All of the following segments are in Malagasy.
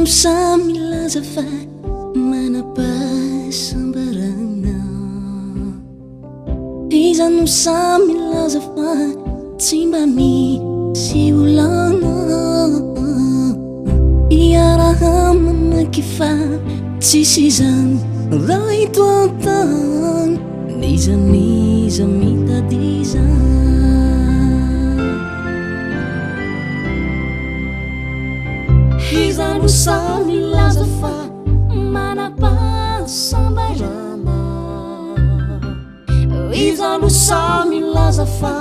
no samy milaza fa manam-pahasambarana? Iza no samy milaza fa tsy mba misy olana? Iaraha-manaiky fa tsisy izany raha eto an-tany. N'iza n'iza mitady izany. Iza no sahy milaza fa manam-pahasambarana? Iza no sahy milaza fa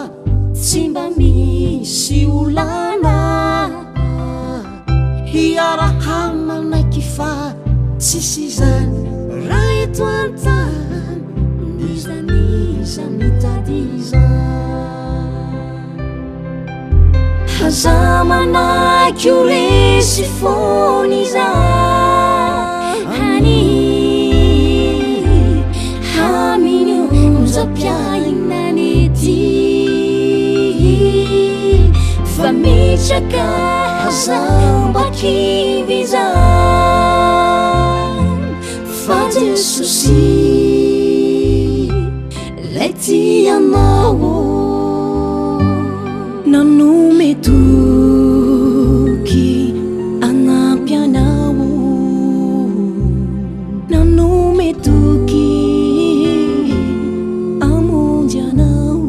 tsy mba misy olana? Hiaraha-manaiky fa tsisy izany raha eto an-tany. N'iza n'iza mitady izany. Aza manaiky ho resy foana izany. Amin'ny onjam-piainana ety. Fa mitraka aza mba kivy izany. Fa Jesosy Lay tia anao Nanome toky hanampy anao Nanome toky hamonjy anao.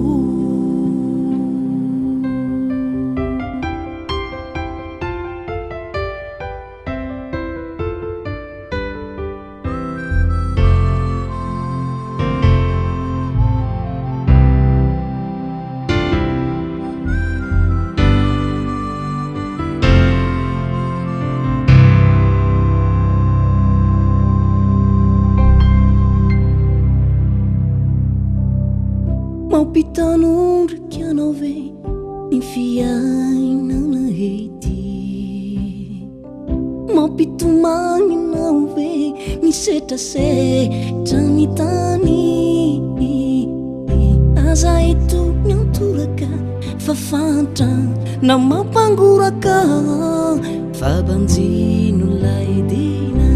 Mampitanondrika anao ve ny fiainana ety? Mampitomany anao ve ny setrasetra ny tany? Aza eto miantoraka fa fahantrana mampangoraka fa banjino ilay dina.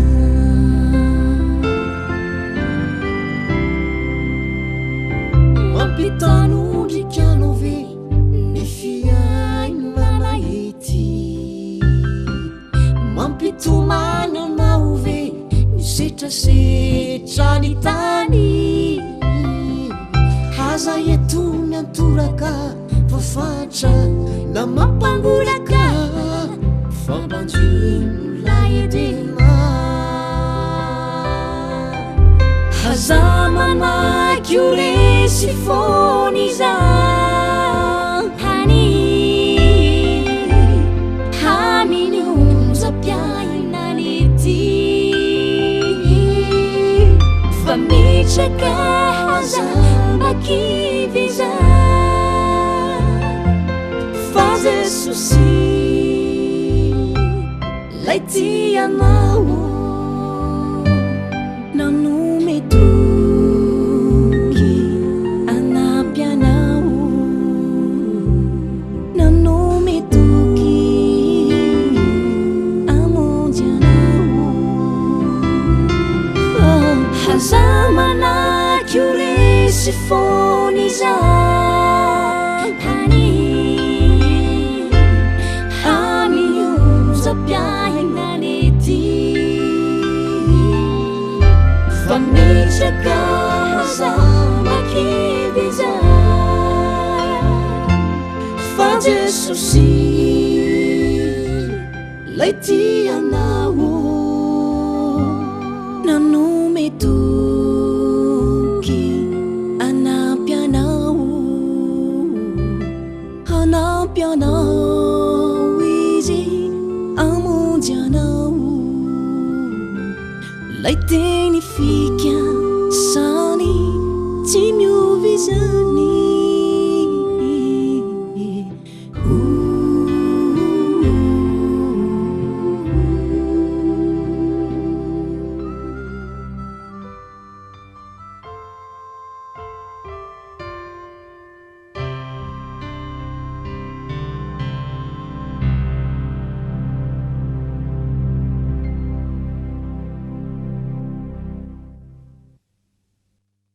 Mampitanondrika anao ve ny fiainana ety? Mampitomany anao ve ny setrasetra ny tany? Aza eto miantoraka fa fatra na mampangoraka fa banjino lay edena. Aza manaiky ho resy foana izany. Amin'ny onjam-piainana ety. Fa mitraka aza mba kivy izany. Fa Jesosy Lay tia anao Nanome toky hanampy anao Nanome toky hamonjy anao Aza manaiky ho resy foana izany. Amin'ny onjam-piainana ety. Fa mitraka aza mba kivy izany. Fa Jesosy 'lay tia anao. Nanome toky hanampy anao. Hanampy anao Izy hamonjy anao. Lay teny fikasany tsy miova izany.